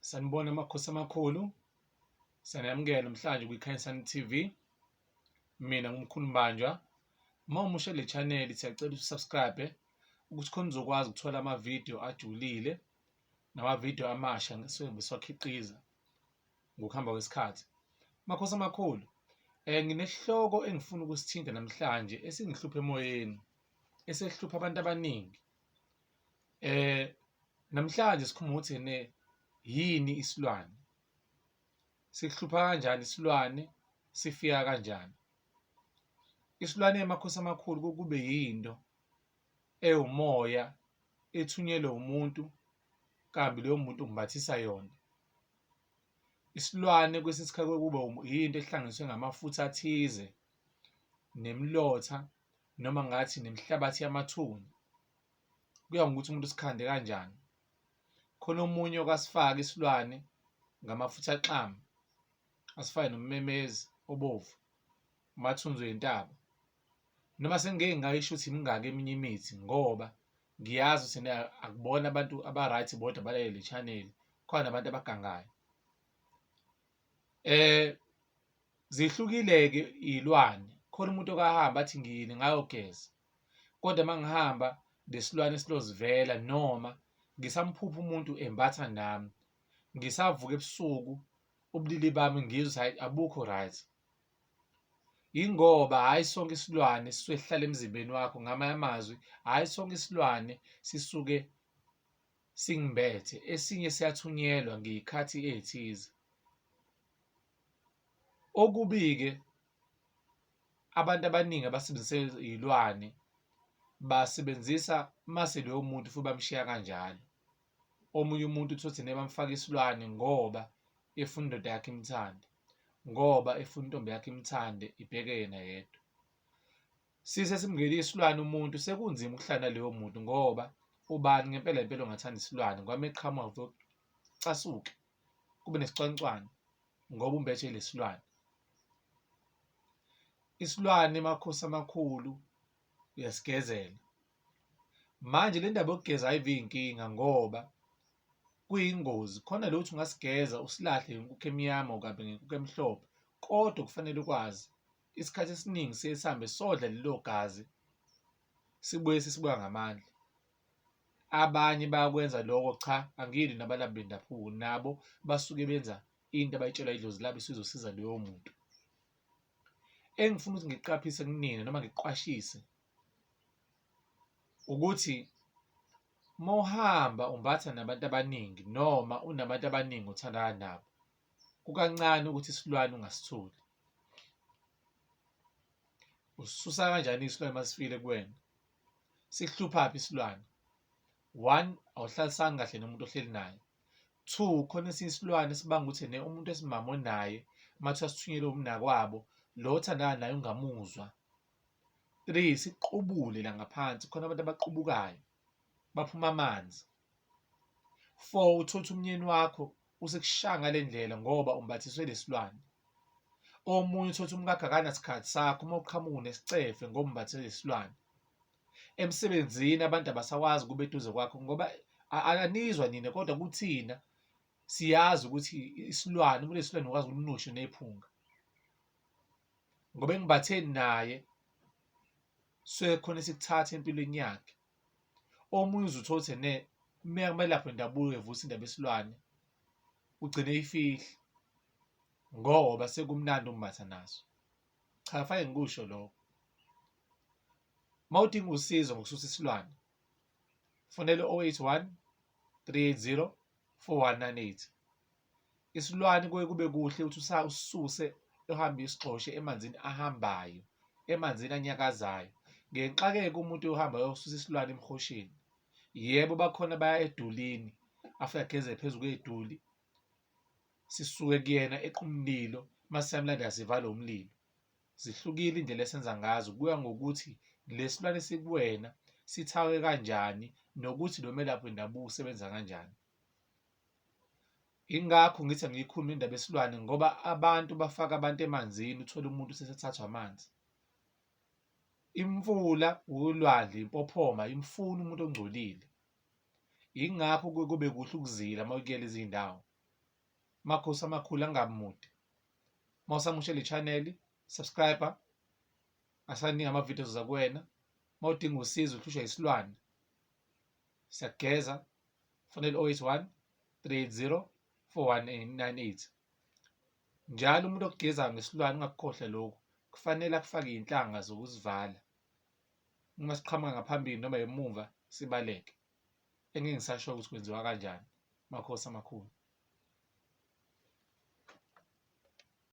Sanibona makhosi amakhulu, siyanamukela namhlanje kwi-Khanyisani TV. Mina nguMkhulu Mbanjwa. Uma umusha le channel siyacela usubscribe ukuthi khona uzokwazi ukuthola amavidiyo ajulile namavidiyo amasha ngisuke siwakhiqiza ngokuhamba kwesikhathi. Makhosi amakhulu, nginesihloko engifuna ukusithinta namhlanje esingihlupha emoyeni, esehlupha abantu abaningi. Namhlanje sikhuluma ukuthi ene yini isilwane, sikuhlupha kanjani isilwane, sifika kanjani. Isilwane emakhosi amakhulu kube yinto ewumoya ethunyelwe umuntu kambi loyo muntu umbathisa yona. Isilwane kwesinye isikhathi kuba yinto ehlanganiswe ngamafutha athize nemilotha noma ngathi nemihlabathi yamathuna. Kuya ngokuthi umuntu usikhande kanjani. Khona omunye okasifaka isilwane ngamafutha axama, asifake nommemezi obovu, umathunzi wentaba. Noma sengike ngayisho ukuthi mingaki eminye imithi ngoba ngiyazi ukuthi akubona abantu aba-right bodwa abalalele le channel, khona nabantu abagangayo. Zihlukile-ke iy'lwane, khona umuntu okahamba athi ngiyile ngayogeza kodwa uma ngihamba lesilwane silozivela noma ngisamphupha umuntu embatha nami, ngisavuka ebusuku ubulili bami ngizwe ukuthi hhayi abukho right. Yingoba hhayi sonke isilwane sisuke sihlala emzimbeni wakho, ngamanye amazwi hhayi sonke isilwane sisuke singimbethe, esinye siyathunyelwa ngey'khathi ey'thize. Okubi-ke abantu abaningi abasebenzisa iy'lwane basebenzisa mase loyo muntu futhi bamshiya kanjalo. Omunye umuntu uthole ukuthi bamfaka isilwane ngoba efuna indoda yakhe imthande, ngoba efuna intombi yakhe imthande ibheke yena yedwa. Sise simngenile isilwane umuntu sekunzima ukuhlala naloyo muntu ngoba ubani ngempela ngempela ongathanda isilwane ngoba uma eqhamuka kuvele kucasuke kube nesicwancwane ngoba umbethe lesilwane. Isilwane makhosi amakhulu uyasigezela. Manje le ndaba yokugeza ayive iyinkinga ngoba kuyingozi khona lo uthi ungasigeza usilahle ngenkukhu emnyama ukambe ngenkukhu emhlophe kodwa kufanele ukwazi isikhathi esiningi siye sihambe sodla lelo gazi sibuye sesibuya ngamandla. Abanye bayakwenza lokho, cha angilwi nabalaphi bendabuko nabo basuke benza into abayitshelwa idlozi labo isizosiza loyo muntu. Engifuna ukuthi ngiqaphise kunina noma ngiqwashise ukuthi uma uhamba umbatha nabantu abaningi noma unabantu abaningi othandana nabo, kukancane ukuthi isilwane ungasitholi. Usisusa kanjani isilwane uma sifile kuwena? Sikuhluphaphi isilwane? One, awuhlalisani kahle nomuntu ohleli naye. Two, khona esinye isilwane esibanga ukuthi ene umuntu esimame onaye uma kuthiwa sithunyelwe umnakwabo, lo othandana naye ungamuzwa. Three, siqubule la ngaphansi, khona abantu abaqubukayo baphuma amanzi. Four, uthole ukuthi umnyeni wakho usekushaya ngale ndlela ngoba umbathiswe lesilwane. Omunye uthole ukuthi umkakhe akanasikhathi sakho uma uqhamuka unesicefe ngoba umbathiswe lesilwane. Emsebenzini abantu abasakwazi ukuba eduze kwakho ngoba anizwa nina kodwa kuthina siyazi ukuthi isilwane umuntu esilwane ukwazi ukunusha nephunga ngoba engibatheni naye suke khona esikuthatha empilweni yakhe. Omunye uze uthole ukuthi ene uma kumelaphi wendabuko evusa indaba yesilwane ugcine eyifihla ngoba sekumnandi ukumbatha naso. Cha fanele ngikusho lokho. Uma udinga usizo ngokususa isilwane fonela u-081 380 4198. Isilwane kuye kube kuhle ukuthi ususe uhambe usigxoshe emanzini ahambayo, emanzini anyakazayo. Ngenxakeke umuntu uyohamba ayosusa isilwane emhosheni. Yebo, bakhona baya edulini, afike ageze phezu kweduli, sisuke kuyena eqa umlilo, mase siyamlandela sivale umlilo. Zihlukile indlela esenza ngazo kuya ngokuthi lesilwane esikuwena sithakwe kanjani nokuthi lo melaphi wendabuko usebenza kanjani. Ingakho ngithi angiyikhulumi indaba yesilwane ngoba abantu bafaka abantu emanzini uthole umuntu usethathwa amanzi. Imfula, ulwandle, impophoma ayimfuni umuntu ongcolile. Yingakho kuke kube kuhle ukuzila uma ukuya lezi zindawo. Makhosi amakhulu angabi mude. Uma usamusha le channel, subscribe. Asaningi ama-videos oza kuwena. Uma udinga usizo uhlushwa isilwane, siyakugeza. Fonela 081 380 4198. Njalo umuntu okugezayo ngesilwane ungakukhohlwa lokhu, kufanele akufake iy'nhlanga zokusivala. Uma siqhamuka ngaphambili noma emumva sibaleke. Engeke ngisasho ukuthi kwenziwa kanjani. Makhosi amakhulu.